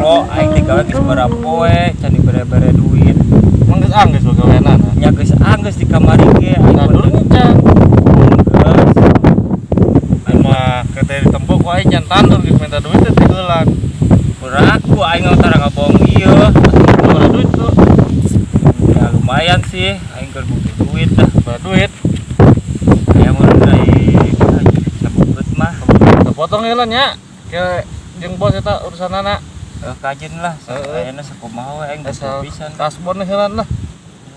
Tempo aing teh gawe geus sabaraha poe can dibere-bere duit. Emang geus anggeus bagaweanana? Nya geus anggeus di kamari ge aing. Nah, dulu can. Geus. Aing mah kete ditempo ku aing can tandur geus minta duit teh teulan. Puraku aing mah tara ngabohong ieu. Ada duit tuh. Ya lumayan sih, aing keur butuh duit dah. Ada duit. Aya mun deui sabeut mah. Potong heula nya. Ke jeung bos eta urusanana. Kajen lah, Heeh. ayeuna sakumaha we aing butuh Asal pisan. Kasbon heula lah.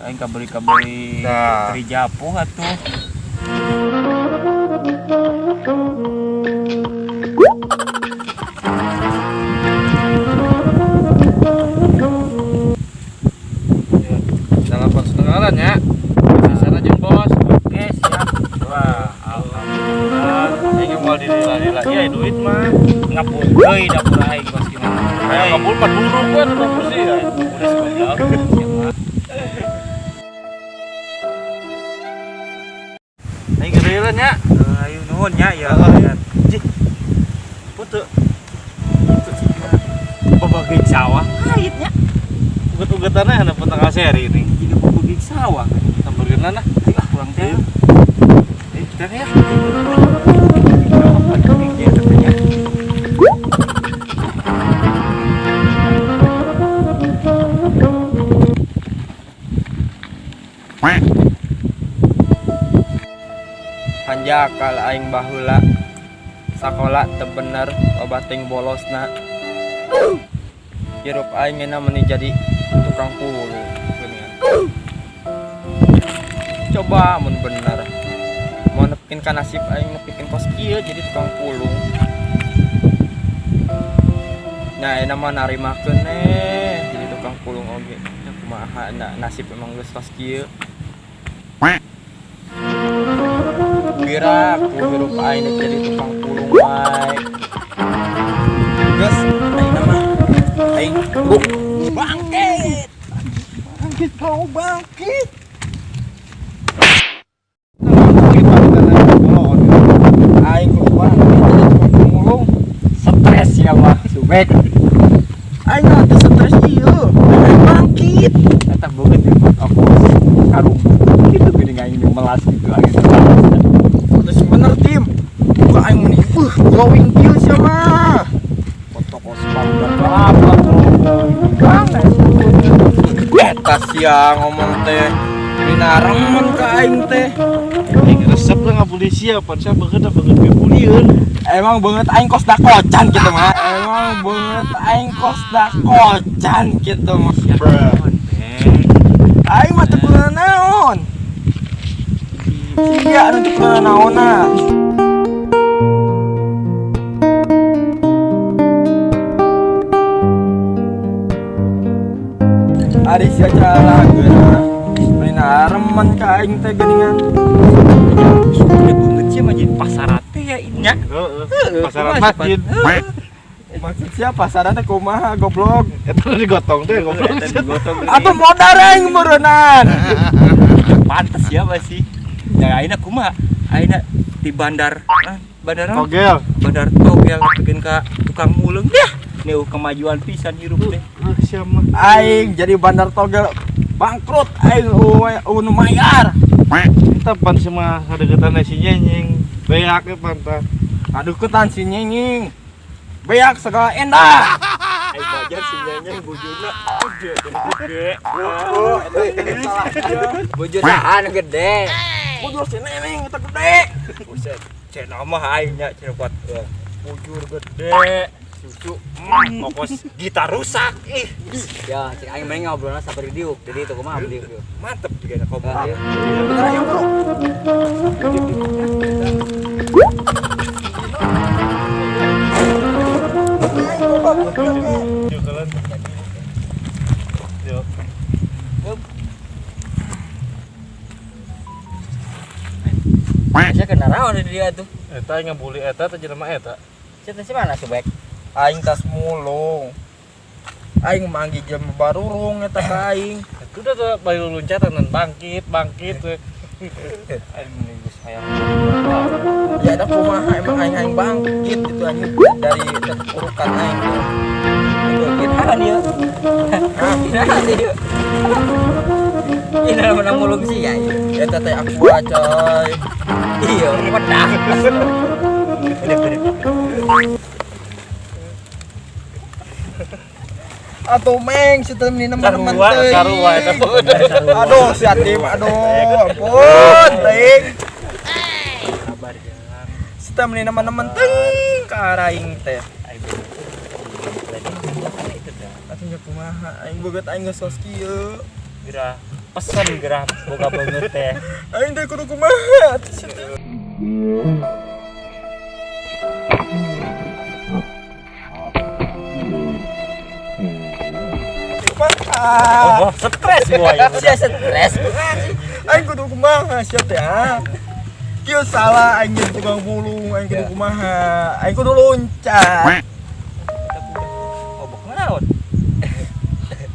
Aing kabeli-kabeli Nah. tri japuh atuh. Ya, 8,5 lah nya. Sisana jeung bos. Oke, siap. Wah, alhamdulillah. Aing moal dilila-lila ieu duit mah. Ngapul deui dapur aing kos gimana. Kayak ngapul mah duruk we nu dapur sih ya. Udah sekolah. Siap mah. Aing geus heula nya. Ayo nuhun nya ya. Heeh. Jih. Putu. Babagig sawah kait nya. Uget-ugetanna anu petang seri ini. Jiga babagig sawah kan. Tamburkeun lah. Ayo ah pulang teh. Eh, kita ya. Hanjakal aing baheula sakola teu bener loba teuing bolosna. Hirup aing ngeuna meni jadi tukang pulung geuningan. Coba mun bener mau nepikeun ka nasib aing nepikeun kos kieu jadi tukang pulung. Nah, ayeuna mah narimakeun jadi tukang pulung oge. Nya kumaha nasib emang geus kos kieu. Pira ku hirup aing dek jadi tukang pulung wae. Geus ayeuna mah aing bangkit. Bangkit kau bangkit. Aing kudu bangkit jadi tukang pulung. Stres ya mah, subek. Aing mah teu stres ieu. Aing bangkit. Eta beungeut di aku karung gitu geuning aing melas gitu aing. Terus bener tim. Buka aing meni glowing kieu sia mah. Foto kos bangga apa Bang. Eta sia ngomong teh dina remen ka aing teh. Aing resep lah ngabuli sia, pan sia beungeut beungeut ge bulieun. Emang beungeut aing kos dakocan kitu mah. Emang beungeut aing kos dakocan kitu mah. Aing mah teu kudu naon. Sia anu teu kudu naonna. Ari sia cara geuna. Dina remen ka aing teh geuningan. Sudah beungeut sia mah jadi pasaran teh ya nya. Heeh. Pasaran masjid. Maksud sia pasaran teh kumaha goblok? Eta nu digotong teh goblok. Eta digotong. Atuh modal aing meureunnan. Pantes ya masih. Ya ayeuna kumaha? Ayeuna di bandar bandar naon? Togel. Bandar togel nepikeun ka tukang mulung dah. Neu kemajuan pisan hirup teh. Ah, sia mah. Aing jadi bandar togel bangkrut aing nu mayar. Eta pan sia mah sadeukeutan si nyenyeng. Beak ge pan tah. Aduh ketan si nyenyeng. Beak segala endah. Aing bajar si nyenyeng bujurna gede gede. Oh, eta salah. Bujur anu gede. Bujur si neneng eta gede. Buset, cenah mah aing nya cenah buat bujur gede. Susu, kokos gitar rusak ih. Ya, cek aing mending ngobrolna sabar diuk. Jadi itu kumaha diuk. Mantep juga ngobrol. Nah, iya. Bener ayo, Bro. Yuk kalian. Yuk. Sia kena raon di dia tuh. Eta aing ngabuli eta teh jelema eta. Sia teh si mana subek? Aing tas mulung. Aing manggih jelema barurung eta ka aing. Itu udah tuh baru loncatan dan bangkit, bangkit. Aing mending geus hayang. Ya ada kumaha emang aing aing bangkit itu anjing dari keterpurukan aing tuh. Itu gitu. Naon ieu? Naon ieu? Ini menang mulung sih ya. Eta teh aqua coy. Iya, pedah. Atau meng si teh teman-teman teh. Sarua eta. Aduh, si Atim, aduh, ampun, teuing. Sabar jangan. Si teh meni teman-teman teuing ka arah aing teh. Atuh nya kumaha, aing bogot aing geus kos kieu. Gerah pesen gerah boga banget teh. Aing teh kudu kumaha atuh si teh. Kumaha? Oh, stres gua ya. Sia stres. Aing kudu kumaha sia teh ah. Kieu salah aing jadi tukang pulung, aing kudu kumaha. Aing kudu loncat. Mabok naon?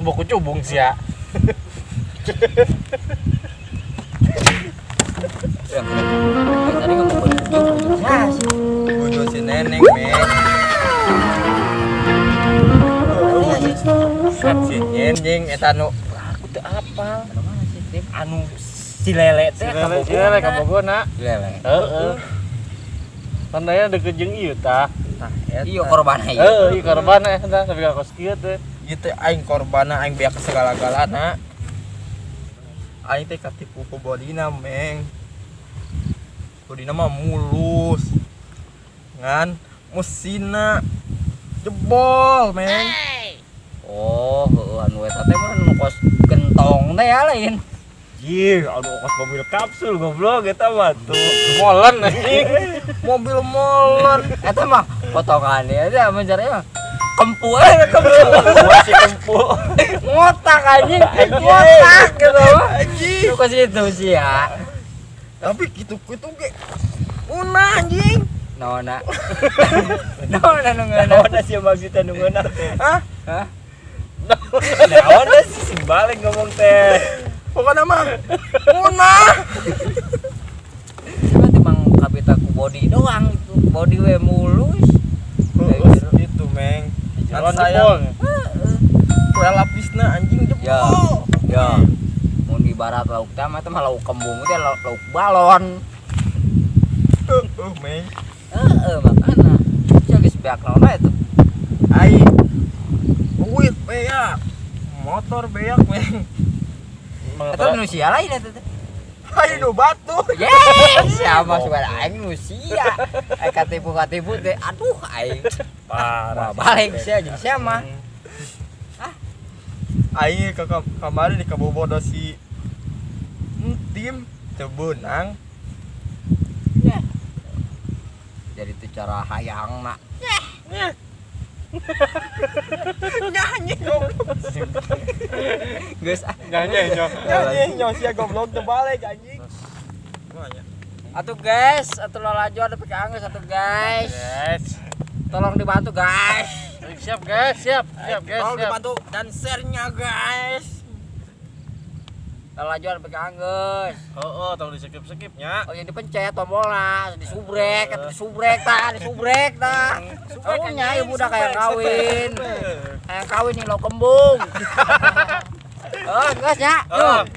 Mbok kucubung sia. Tadi ngomong bujuk sih. Bodoh si neneng, men. Si neneng eta nu Aku teu apal. Anu mana sih, Tim? Anu si lele teh Si lele kabogona. Lele. Heeh. Tandanya deket jeung ieu tah. Tah eta. Iya korban ieu. Heeh, ieu korban eta tapi ka kos kieu teh. Ieu teh aing korbanna aing beak segala-galana. Aing teh katipu ku bodina, meng. Bodina mah mulus. Ngan mesinna jebol, meng. Oh, heueuh anu eta teh mah nu kos gentong teh ya lain. Jih, anu kos mobil kapsul goblok eta mah tuh. Molen anjing. Mobil molen. Eta mah potongannya eta mencari mah kempu eh kempu. Masih kempu. Ngotak anjing, ngotak gitu mah. Anjing. Lu kos itu sih ya. Tapi gitu-gitu ge. Una anjing. Nona. Nona nu ngeunah. Naon sih maksudnya nu ngeunah teh? Hah? Hah? Naon sih sing balik ngomong teh. Pokoknya mah una. Cuma emang kapita ku body doang itu. Body we mulus. Terus gitu, meng. Jalan Saya jebol. kue lapisna anjing jebol. Ya. Ya. Mun ibarat lauk teh mah teh mah lauk kembung teh lauk balon. Heeh, meng. Heeh, makana. Sia geus beak naon wae tuh. Aing duit beak. Motor beak, meng. Eta manusia lain eta teh. Aing nu batu. Yeay, siapa suka aing manusia. Aing katipu-katipu teh aduh aing. Parah. Wah, balik sia jeung sia mah. Aing ke kamari di kabobodo si tim teu beunang. Jadi itu cara hayangna. Nyanyi goblok. Geus ah. Nyanyi nyo. Nyanyi nyo sia goblok teu balik anjing. Atuh guys, atuh lalajo ada pakai angges atuh guys. Guys. Tolong dibantu guys. Siap guys, siap. Siap guys, Tolong siap. dibantu dan share-nya guys. Lalajo ada pakai angges. Heeh, tong di skip-skip nya. Oh yang dipencet tombolna, disubrek, atuh disubrek tah, disubrek tah. Oh nya ibu udah kayak kawin. Kayak kawin nih lo kembung. Oh, geus nya. Yuk.